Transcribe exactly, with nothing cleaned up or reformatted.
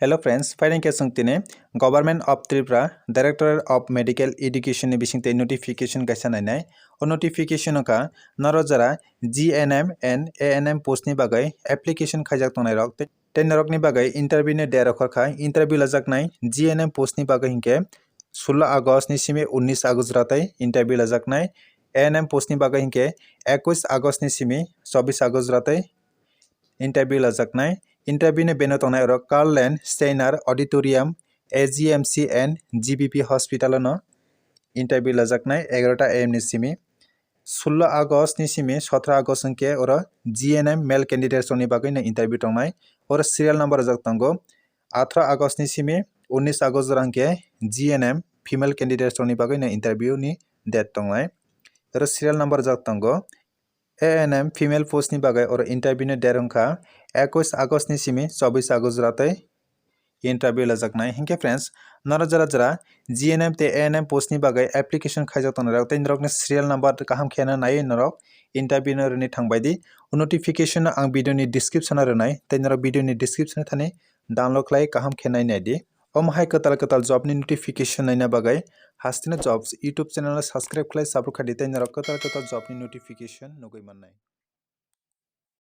Hello friends, phaireng khe chwng tini Government of Tripura, Directorate of Medical Education ni bisingtwi notification kaisa nainai. O notification wngkha norok jara G N M and A N M post ni bagwi application khaijak tongnai rok tei norokni bagwi interview ni date rok kha. Interview lajaknai G N M post ni bagwi hinkhe sullo August ni simi unnish August jora tei interview lajaknai. A N M post ni bagwi hinkhe ekwis August ni simi chobbish August jora tei interview lajaknai. Interview ni venue tongnai oro Carl and Steiner Auditorium, A G M C and G B P Hospital ano interview lajaknai egarota A M ni simi. Sullo August ni simi sotro August hwnkhe oro G N M male candidates rokni bagwi no interview tongnai. Oro serial number rwjak tongo athro August ni simi unnish August jora hwnkhe G N M female candidates rokni bagwi no interview ni date tongnai. Oro serial number rwjak tongo A N M female post ni bagwi oro interview ni date wngkha ekwis August ni simi chobbish August jora tei interview lajaknai. Hinkhe friends, norok jara jara G N M tei A N M post ni bagwi application khaijak tongnai rok tei norokni serial number kaham khe no naiwi norok interview no rwni thangbai di. O notification no ang video ni description o rwnai tei norok video ni description o thani download khlai kaham khe nai nai di. Omo hai kwtal kwtal job ni notification naina bagwi Hastino Jobs YouTube channel no subscribe khlai support kha di tei norok kwtal kwtal job ni notification nugwi mannai.